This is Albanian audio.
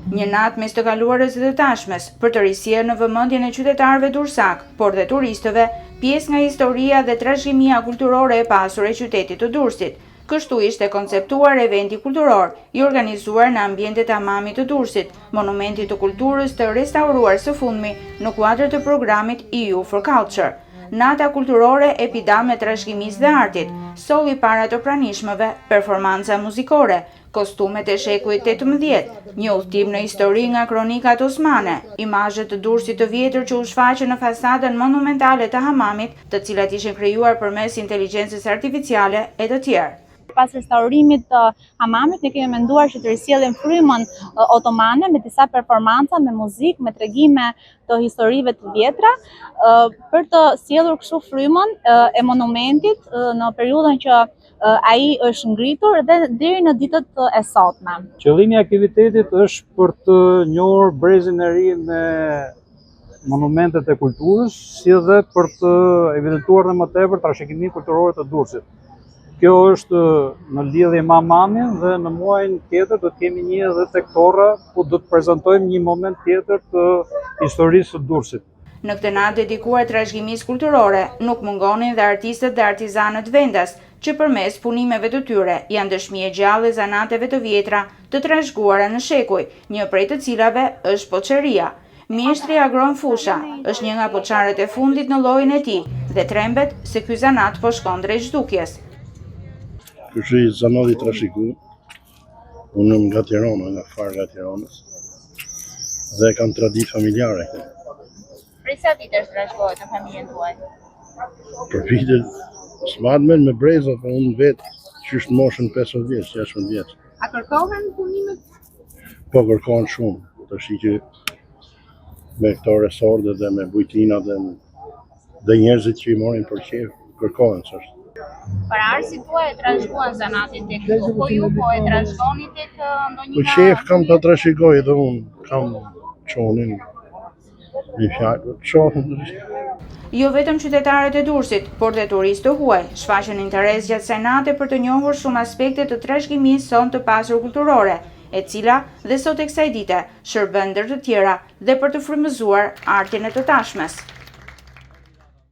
Një natë mes të kaluarës dhe të tashmes, për të risjellë në vëmendjen e qytetarëve durrsakë, por dhe turistëve, pjesë nga historia dhe trashëgimia kulturore e pasur e qytetit të Durrësit. Kështu ishte konceptuar eventi kulturor, i organizuar në ambientet e Hamamit të Durrësit, monumentit të kulturës të restauruar së fundmi në kuadër të programit EU for Culture. Nata kulturore Epidamn e trashëgimisë dhe artit, solli para të pranishmëve performanca muzikore, kostumet e shekullit 18, një udhëtim në histori nga kronikat osmane, imazhe të Durrësit të vjetër që u shfaqën në fasadën monumentale të Hamamit, të cilat ishin krijuar përmes inteligjencës artificiale e të tjerë. Pas restaurimit të Hamamit, ne kemi menduar që të risjellim frymën otomane me disa performanca, me muzikë, me tregime të historive të vjetra, për të sjellur kështu frymën e monumentit në periudhën që ai është ngritur dhe deri në ditët e sotme. Qëllimi i aktivitetit është për të njohur brezin e ri me monumentet e kulturës, si dhe për të evidentuar dhe më tepër trashëgiminë kulturore të Durrësit. Kjo është në lidhje me Hamamin dhe në muajin tjetër do të kemi një edhe tek Torra, ku do të prezantojmë një moment tjetër të historisë së Durrësit. Në këtë natë dedikuar trashëgimisë kulturore, nuk mungonin dhe artistët dhe artizanët vendas, që përmes punimeve të tyre janë dëshmi e gjallë e zanateve të vjetra të trashëguara në shekuj, një prej të cilave është poçeria. Mjeshtri Agron Fusha është një nga poçarët e fundit në llojin e tij dhe trembet se ky zanat po shkon drejt zhdukjes. Ky është një zanat i trashëguar. Unë jam nga Tirana, nga Farka e Tiranës. Dhe kam traditë familjare këtë. Prej sa vitesh trashëgohet në familjen tuaj? Për vitet, s'mbahet mend me breza, po unë vetë qysh në moshën 15 vjeç, 16 vjeç. A kërkohen punimet? Po kërkohen shumë, tashi që me këto resortet dhe me bujtinat dhe, dhe njerëzit që i marrin për qejf, kërkohen s'është. Paraardhësit tuaj e trashëguan zanatin tek ju, po ju po e trashëgoni tek ndonjë Po qejf kam ta trashëgoj dhe unë, kam çonin, Një fjalë, çonin. Jo vetëm qytetarët e Durrësit, por dhe turistë të huaj, shfaqën interes gjatë kësaj nate për të njohur shumë aspekte të trashëgimisë sonë të pasur kulturore, e cila dhe sot e kësaj dite shërben ndër të tjera dhe për të frymëzuar artin e të tashmes.